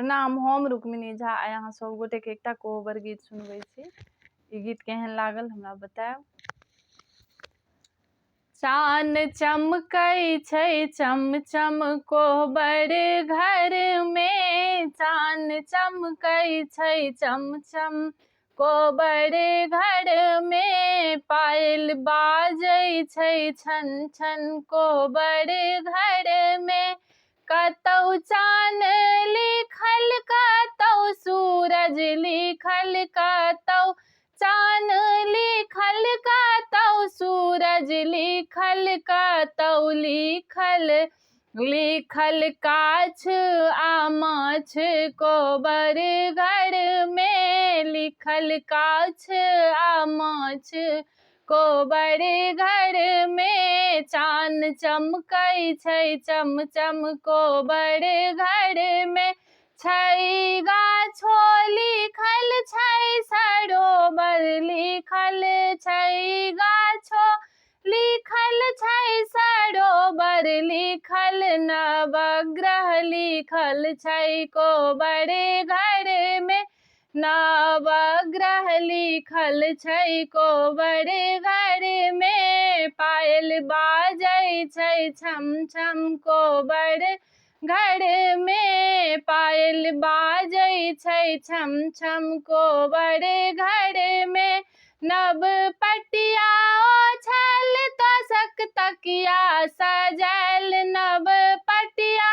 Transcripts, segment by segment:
प्रणाम, हम रुक्मिणी झा। आइ अहाँ सब गोटेके एकटा कोहबर गीत सुनबै छी। ई गीत केहन लागल हमरा बतायब। चान चमकै छै चम चम कोहबर घर मे, चान चमकै छै चम चम कोहबर घर मे, पायल बाजै छै छन छन कोहबर घर मे, कतौ चान लिखल कतौ सूरज लिखल, कतौ चान लिखल कतौ सूरज लिखल, कतौ लिखल लिखल काछ आ माछ कोबर घर मे, लिखल काछ आ माछ कोबर घर मे, चान चमकै छै चम चम कोबर घर मे, छै गाछो लिखल छै सरोवर लिखल, छै गाछो लिखल छै सरोवर लिखल, नवग्रह लिखल छै कोबर घर मे, नवग्रह लिखल छै कोबर घर मे, पायल बाजै छै छम छम कोबर घर मे, पायल बाजै छै छम छम कोबर घर मे, नव पटिया ओछल तोशक तकिया सजल, नव पटिया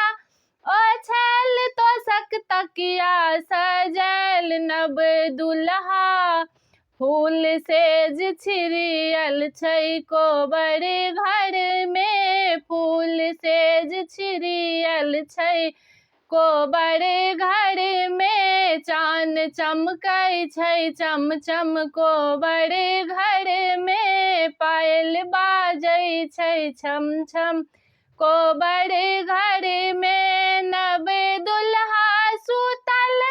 ओछल तोशक तकिया सजल, नव दुल्हा फूल सेज छिड़ियल छै कोबर घर मे, फूल सेज छिड़ियल छै कोबर घर मे, चान चमकै छै चम चम कोबर घर मे, पायल बाजै छै छम छम कोबर घर मे, नव दुल्हा सुतल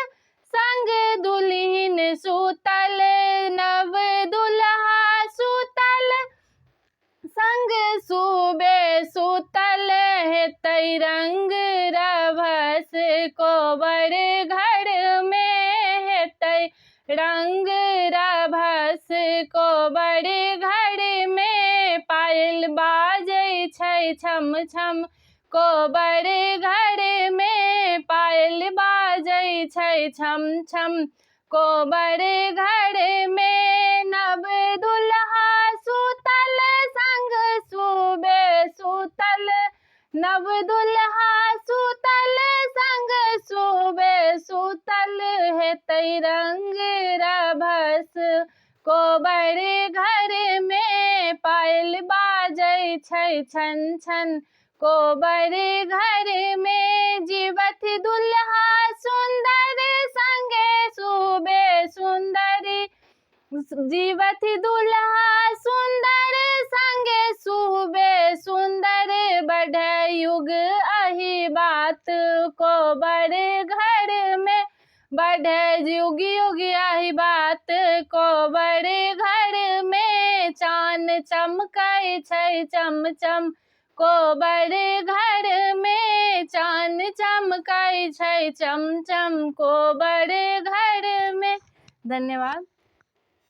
संग दुल्हिन सुतल, नव दुल्हा सुतल संग सुबे सुतल, हेतै रंग रभस कोबर घर मे, हेतै रंग रभस कोबर घर मे, पायल बाजै छै छम छम कोबर घर मे, पायल बाजै छै छम छम कोबर घर मे, नव दुल्हा सुतल संग सुबे सुतल, नव दुल्हा सुतल संग सुबे सुतल, हेतै रंग रभस कोबर घर मे, पायल बाजै छै छन छन कोबर घर मे, जीवथ दुल्हा सुन्दर संगे सुबे सुन्दरी, जीवथ दुल्हा सुन्दर संगे सुबे सुन्दर, बढ़ै युग अही बात कोबर घर मे, बढ़ै युग युग अही बात कोबर घर मे, चान चमकै छै चम चम कोबर घर मे, चान चमकै छै चम चम कोबर घर मे। धन्यवाद।